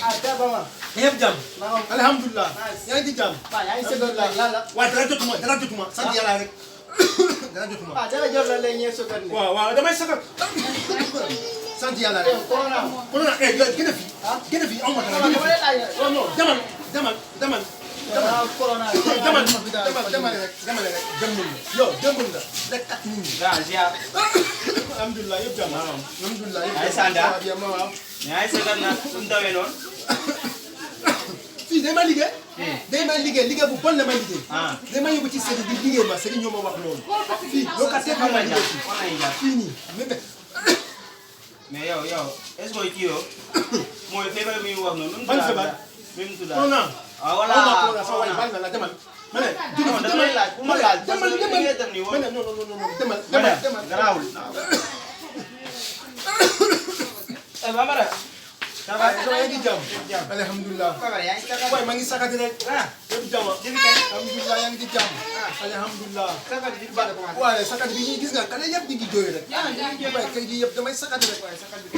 ah baba ñëpp jàmm. alhamdulilah. yaa ngi ci jàmm. waaw yaa ngi sëgal la waaw dara jotuma sant yàlla rek dara jotuma. ah dara jot la lay ñëw sëgal ne waaw damay sagal sant yàlla rek. corona gën a fi. gën a fi aw ma dara gën a fi. non demal. corona demal rek jëmbul la yow jëmbul la rek ak nit ñi. waaw ziar. alhamdulilah yëpp jàmm. alhamdulilah yëpp ay sanda. waaw. ñaay segal na suñu dawee noonu. fii day ma liggéey liggéey bu bon la ma liggéey. day ma yóbbu ci sëriñ bi liggéey ma sëriñ ñoo ma wax loolu. fii loo ka seet ma liggéey fii nii mais yow est-ce que kii yow mooy feebar mi wax noonu. ban feebar mi mu tudda corona. ah voilà sa waay bal na la demal. ma ne damay laaj bu ma laaj parce que li ngay def nii ma ne non demal. garaawul. Bambara. ça va yaa ngi jàmm. alhamdulilah. yaa ngi sagal. waaye maa ngi sagati rek. yëpp jàmm. alhamdulilah yaa ngi ci jàmm. alhamdulilah. sagal bi di baax a waaye sakat bi ñuy gis nga kale yëpp di ngi jooy rek. waaye kay gi yëpp damay sakat rek.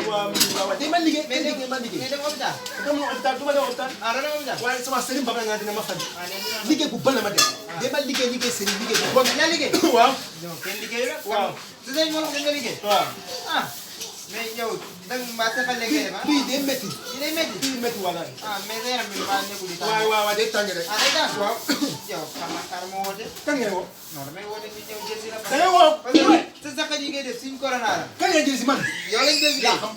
waaw day ma liggéey. day ma liggéey. dem hôpital. dem hôpital du ma dem hôpital. dama hôpital. waaye sama sëriñ Baba nga dina ma faj. liggéey bu bon la ma def. day ma liggéey sëriñ liggéey bu bon. yaa liggéey. waaw. kenn liggéey rek. waaw. su dee moom nga liggéey. waaw. mais yow da nga mbaa saxal léegi def bii day métti. day métti. bii métti wala. mais sa yaram bi mbaa nekkul di tàng. waaw day tàng rek. day tàng. waaw. yow xaaral ma woote. kan ngay woo. non damay woote ñu ñëw jël si la. da ngay woo. parce que sa saxal yi ngay def suñ corona la. kan ngay jël si man. yow lañ jël si yaa xam.